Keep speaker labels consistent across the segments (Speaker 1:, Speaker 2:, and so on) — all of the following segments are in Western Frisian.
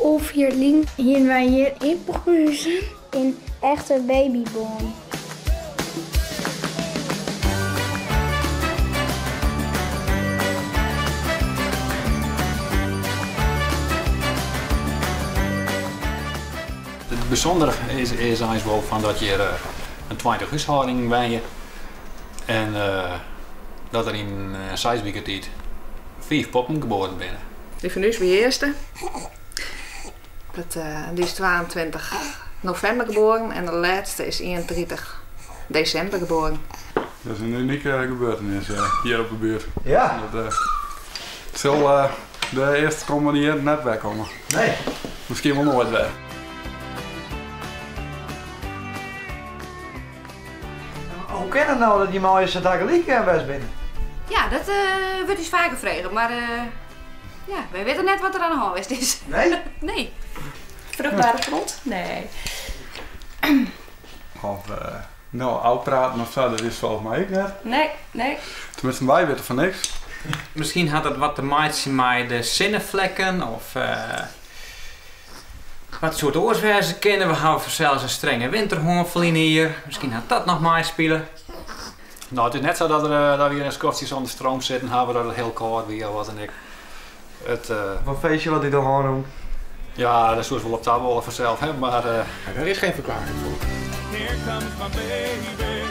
Speaker 1: 11 jier lyn hiene wy hjir yn Broekhuzen in echte babyboom.
Speaker 2: It bysûndere is eins wol fan dat hjir in 20 húshâldingen wenje en dat der yn 6 wike tiid fiif poppen geboren binne.
Speaker 3: Dy fan ús wie earste. Dy is 22 novimber geboren en de lêste is 31 desimber geboren.
Speaker 4: Dat is in unike gebeurtenis hjir op de buert.
Speaker 5: Ja?
Speaker 4: Dat sil de earste kommende jierren net wer komme.
Speaker 5: Nee.
Speaker 4: Miskien wol noait wer.
Speaker 5: Hoe kin it no dat jim allegear sa tagelyk west binne?
Speaker 6: Ja, dat wurdt ús faker frege, mar ja, wy witte net wat der oan de hân west is.
Speaker 5: Nee?
Speaker 6: Nee.
Speaker 7: Vruchtbare grond? Nee.
Speaker 4: Of no, ôfpraten of sa, dat is folgens my ek net.
Speaker 7: Nee.
Speaker 4: Teminsten, wy witte fan niks.
Speaker 8: Miskien hat it wat te meitsjen mei de sinneflekken of wat soe it oars wêze kinne? We hawwe fansels in strenge winter hân ferline jier. Miskien hat dat noch meispile.
Speaker 2: No, it is net sa dat we hjir in skoftsje sûnder stroom sitten hawwe, dat it hiel kâld wie of wat dan ek.
Speaker 5: Wat feestje wat dy de hân rûn?
Speaker 2: Ja, dêr soe se wol op ta wolle fansels, hè, mar
Speaker 9: Daar is geen verklaring voor.
Speaker 10: Here comes my baby.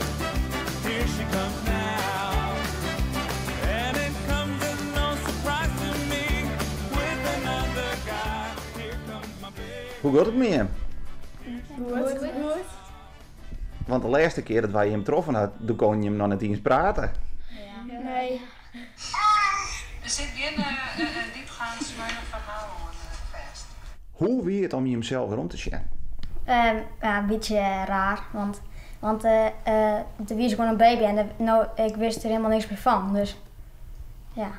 Speaker 10: Here she comes now. And it comes as no surprise to me with another guy. Here comes my baby.
Speaker 11: Hoe giet it mei jim?
Speaker 1: Goed. Goed.
Speaker 11: Want de lêste kear dat wy him troffen ha, doe koene jim noch net iens prate.
Speaker 1: Nee.
Speaker 12: Der sit gjin diepgaand smeuïch ferhaal oan fêst.
Speaker 11: Hoe wie it om jimsels werom te sjen?
Speaker 13: Ja, in bytsje raar, want der wie gewoan in baby en no, ik wist der hielendal niks mear fan. Dus ja.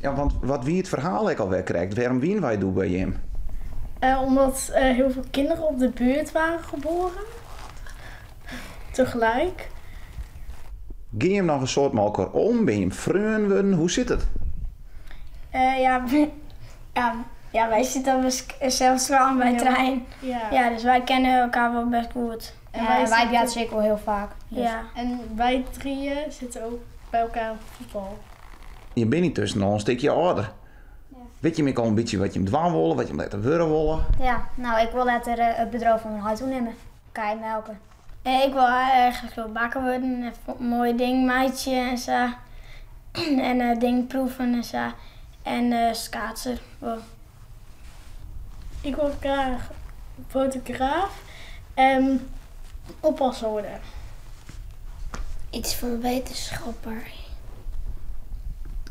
Speaker 11: Ja, want wat wie it ferhaal ek alwer krekt? Wêrom wiene wy doe by jim?
Speaker 1: Omdat heel veel kinderen op de buurt waren geboren. Tegelijk.
Speaker 11: Gean jim noch in soad mei elkoar om? Binne jim freonen wurden? Hoe sit it?
Speaker 1: Ja, wy sitte sels by de trein. Ja. Ja, dus wy kenne elkoar wol bêst goed.
Speaker 13: En wy prate ek wol hiel faak. Dus.
Speaker 1: Ja, en wy drieën sitte ek by elkoar op fuotbal.
Speaker 11: Je binne yntusken al in stikje âlder. Witte jim ek al in bytsje wat jim dwaan wolle, wat jim letter wurde wolle?
Speaker 13: Ja, no, ik wol letter it bedriuw fan myn heit oernimme. Kij melke.
Speaker 1: Ik wol eigentlik wol bakker wurde en moaie dingen meitsje en sa. En dingen proeve en sa. En skaatser wol. Ik wol graach fotograaf en oppasser wurde.
Speaker 14: Iets fan wittenskipper.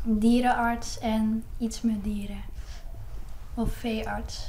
Speaker 15: Dierenarts en iets met dieren. Of veearts.